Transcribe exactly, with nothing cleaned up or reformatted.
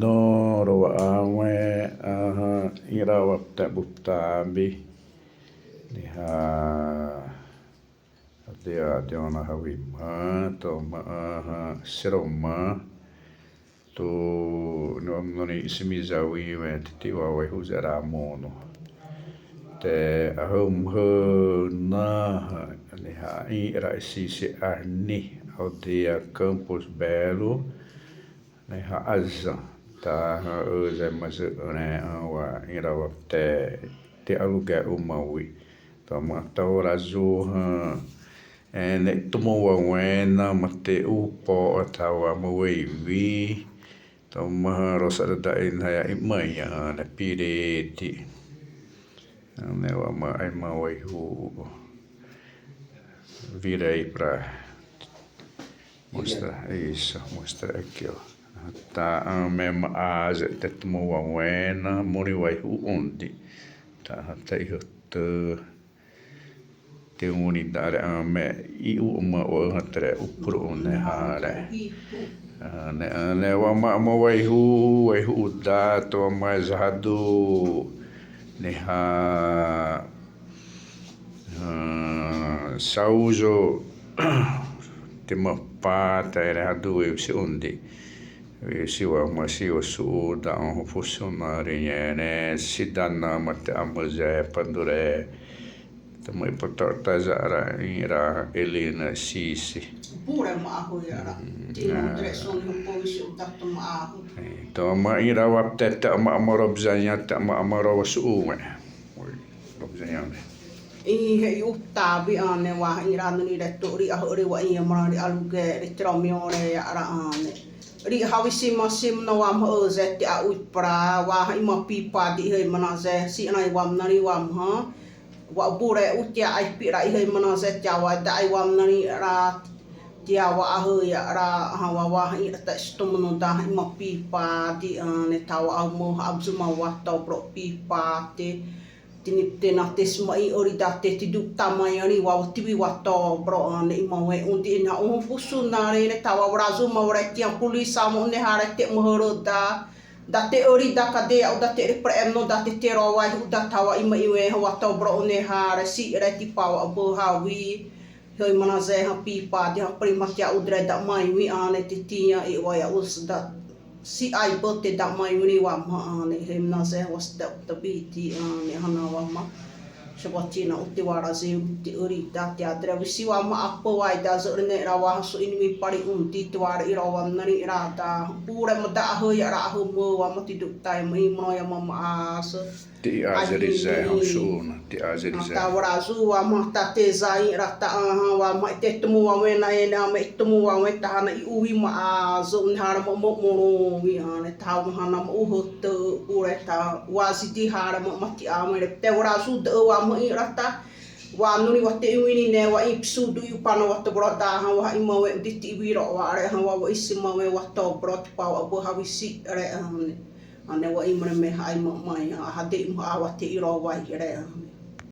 Norĩ wa ãma, ãhã, ĩ'ra waptẽ uptabi. Niha, ade a de õ na hawi ma, tô ma, ãhã, siroma. Tô, ni'wam norĩ isimizawi wẽ te te wa waihu'u za'ra mono. Te ahâmhã na hã, niha ĩ'ra isisi ãne, aldeia Campos Belo, niha azã. Taha ozé ma za'ra ãwa ĩ'ra waptẽ te aluguel uma wi. Tô ma tô warazu hã, e, ne tomo wa wẽ na ma te upo tahawa ma wei wi. Tô ma hã rosa'rata ina ya ĩma ãne piredi. Ãne wa ma ãma waihu'u. Virei pra mostra, isso, mostra aqui, ó. Tá, ãme ma aze te tomo wa wẽ na, mori waihu'u õ di. Tá, tá, ihâtâ. Te uni da'ré ãme i'u ma wa hã te 're upro ne hã 're. Ãne, ãne wa ma, ma waihu'u, waihu'u da tô ma zahadu. Niha, ã, sauzo te ma pa ta 're hadu e si õ di. E si wa ma si wa su da õ funcionário ne, ne si da na ma te amo zé pa duré. Tô ma ipoto ta za'ra ĩ'ra Helena sisi. Pura ma ahu ya ra. Ti no tre son ho po si uta tô ma ahu. Tô ma ĩ'ra waptẽ te ma amaro bzanya te ma amaro wa su wẽ. Ro bzanya me. Ĩhe uptabi ãne wa ĩ'ra norĩ 're tô 're ahâ 're wa ĩma 're aluguel 're te 're miõ 're ya ra ãne. 're hawi sima sima na wa ma ozé te a uipra wa ĩma pipa di hâimana zé si na wa ma norĩ wa ma hã. Wa bure utia ai pira ihâimana zé te wa da ai wa ma norĩ 're te wa ahâ ya ra hã wa wa hã ĩ'ra ta sitomno da hã ĩma pipa di ãne tahawa amo hã abzuma wa tô bro pipa te. Tini te na te sima i ori da te te du tama ya ni wa tiwi wa tô bro ãne ĩma wẽ õ di na õ funcionário ne tahawa warazu ma wa 're tia polícia mo ne hã 're te ma hârâ da. Da te ori da cadeia u da te 're pré no da te te ro waihu'u da tahawa ĩma iwẽ hã wa tô bro ne hã 're si 're tipa wa bâ hawi. Hâimana zé hã pipa di hã prima tia u 're da ma iwi ãne te tia e wa ya us da si ai bâ te da ma iwi ni wa ma ãne hâimana zé hã wa si da uptabi di ãne hã na wa ma. Sabatina u te warazu te ori da te a 're wisi wa ma apâ wa da zô ne ra wa hã su inimi pari õ di te wa 're ro wa ma norĩ 're da. Bure ma da ahâ ya ra ahâ ma wa ma ti du ta ya ma ĩma ya ma ma asa. Te azerizé hã su na, te azerizé. Tahawa warazu wa ma ta te za ĩ'ra ta ãhã wa ma te tomo wa wẽ na e na ma tomo wa wẽ ta hã na i uwi ma azo ne hã 're ma ma moro wi ãne tahawa hã na ma uhâtâ bure ta wazi di hã 're ma ma ti a wẽ 're te warazu da wa ma ĩ'ra ta. Wa norĩ wa te iwi ni ne wa ipsudu i upana wa tô bro da hã wa ĩma wẽ di ti iwi ro wa 're hã wa wa isima wẽ wa tô bro tipa wa bâ hawi si 're ãne. Ãne wa ĩma 're me hã ĩma ma ya hã de ĩma wa te iro wa 're ãne.